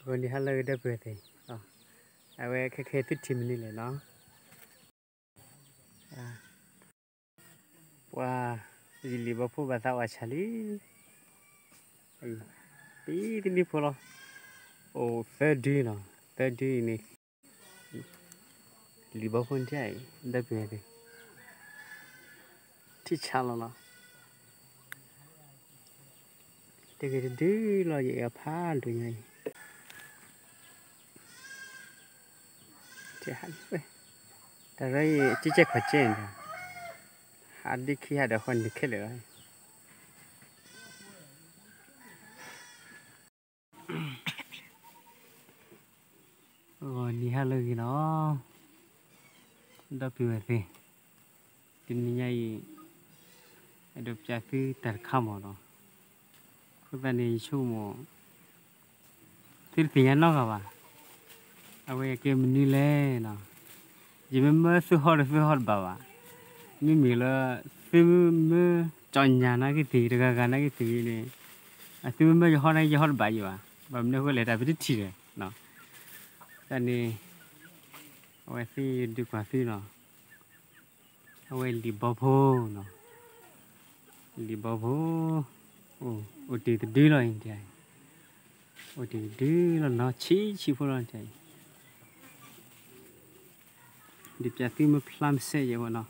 ဂီၤနံၤဟါလၢအဂ့ၤ ဒီပုၢ်ဝဲၢ်သ့ၣ်, အဝဲခဲခဲသုထံၣ်မနုၤလဲၣ်နီၤ, ပှၤ ယလံာ်ဘီဖိဘၣ်သးအီၣ်ဆၣ်လံ, ပံတနံၤဖိလီၤ, အိၣ်သၢဒုနီၤ, သၢဒုအံၤန့ၣ် လံာ်ဘီဖိန့ၣ်အံၤ ဒီပုၢ်ဝဲၢ်သ့ၣ်, ထံၣ်ဆါလီၤနီၤ, တဂ့ၤတဒုလီၤ ယအဲၣ်အီၤဖးဒိၣ်ညါအံၤ, တရၢအံၤ ကကဲခီၣ်ကဲန့ၣ်, ဟးဒ့ခံဟးဒီးဃီန့ၣ်ခဲလၢာ်လီၤ. ဂီၤနံၤဟါလၢအဂ့ၤနီၤ, ဒီပုၢ်ဝဲၢ်သ့ၣ်, တနံၤညါအံၤ အဲၣ်ဒိးပျးသုတၢ်တခါမ့ၢ်နီၤ, အဃိသတးန့ၣ် ယဆိကမိၣ် သုတသ့ၣ်ညါနီတဂၤဘၣ်, အဝဲကဲမနုၤလဲၣ်နီၤ, ယမ့ၢ်မၢသုဟီၣ်ဒီးသုဟီၣ်တဘၣ်ဘၣ်, မ့မ့ၢ်လၢ သုမ့ၢ်ကၠီညါနာ်က့သ့ၣ်ဂ့ၤ တဂၤဂၤနာ်က့သ့ၣ်ဂ့ၤန့ၣ်, အသုမ့ၢ်မၢယဟီၣ်နာ်က့ ယဟီၣ်တဘၣ်ယံၤဘၣ်, ဘၣ်မနုၤအဃိလဲၣ် တၢ်ပတထံၣ်ဒီး တၢ်န့ၣ် အဝဲသ့ၣ်ဒုးကွၢ်သုနီၤ, အဝဲလံာ်ဘီဖိနီၤ, လံာ်ဘီဖိ အိၣ်တ့ၢ်တဒုလီၤအံၤ, အိၣ်တ့ၢ်တဒုလီၤနီၤ, ဆံးဆံးဖိလီၤတၢ်အံၤ, ဒုးပျးသုမ့ၢ်ဖျါမစဲးယဲၢ်ဝဲနီၤ,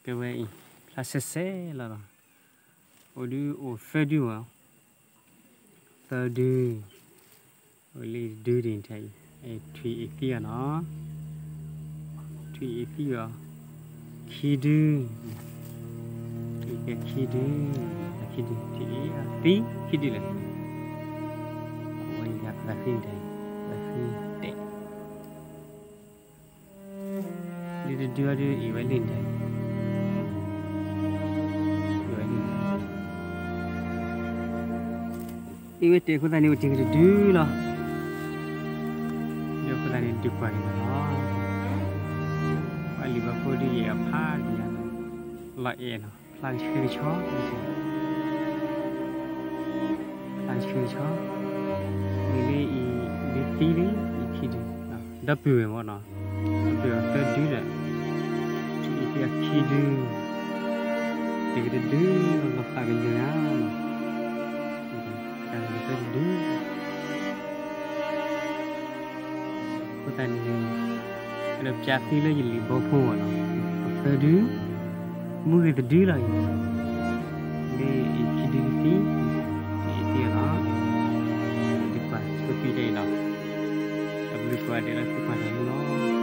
ကဲဝဲအံၤ ဖျါစဲစဲလီၤနီၤ, အိၣ်ဒုးအိၣ်သၢဒုမ့ၢ် သၢဒု, အိၣ်လၢတဒုဒ်အံၤ, ထွံၣ်အ့ၣ်သံအီၤနီၤ, ထွံၣ်အ့ၣ်သံအီၤ, ခံဒု, ထွံၣ်အ့ၣ်ခံဒု, ခံဒု, ထွံၣ်အ့ၣ်သံ ခံဒုလဲၣ်, အဝဲယၤသးဃံတဲ, သးဃံတဲ ဒုတဒုအီၤဒုးအ့ၣ်ဝဲလံတဲ, အ့ၣ်ဝဲလံ, အ့ၣ်ဝဲတဲအဃိသတးန့ၣ် အိၣ်တ့ၢ်က့ၤတဒုလီၤ, ဒ်အဃိသတးန့ၣ် ဒုးကွၢ်က့ၤမ့ၢ်နီၤ, ပှၤလံာ်ဘီဖိဒုးယဲၢ်အီၤဖးဒိၣ်ညါ, လီၤအဲၣ်နီၤ, ဖျါကဆှဲကဆှီ ဖျါဆှဲဆှီ, မ့ၢ်လၢအံၤ ဒုးသံလံ အံၤခံဒု, ဒီပုၢ်ဝဲၢ်မ့ၢ်နီၤ, ဒီပုၢ်ဝဲၢ်သၢဒုဒီး, အံၤသံအခံဒု, တက့ၤတဒုလီၤ လီၤဖးကညီၤဧါ, တၢ်သၢဒု, အဃိသတးန့ၣ် အဲၣ်ဒိးပျးသုလၢယလံာ်ဘီဖိမ့ၢ်နီၤ, သၢဒု, မူဂ့ၤတဒုလီၤအံၤ, လၢအံၤခံဒုသံ, အံၤသံအီၤနီၤ, ဒုးကွၢ်ဆိသုတဲအံၤနီၤ, တၢ်ဘျုးကိးဂၤဒဲးလၢသုကွၢ်တၢ်မူလီၤ.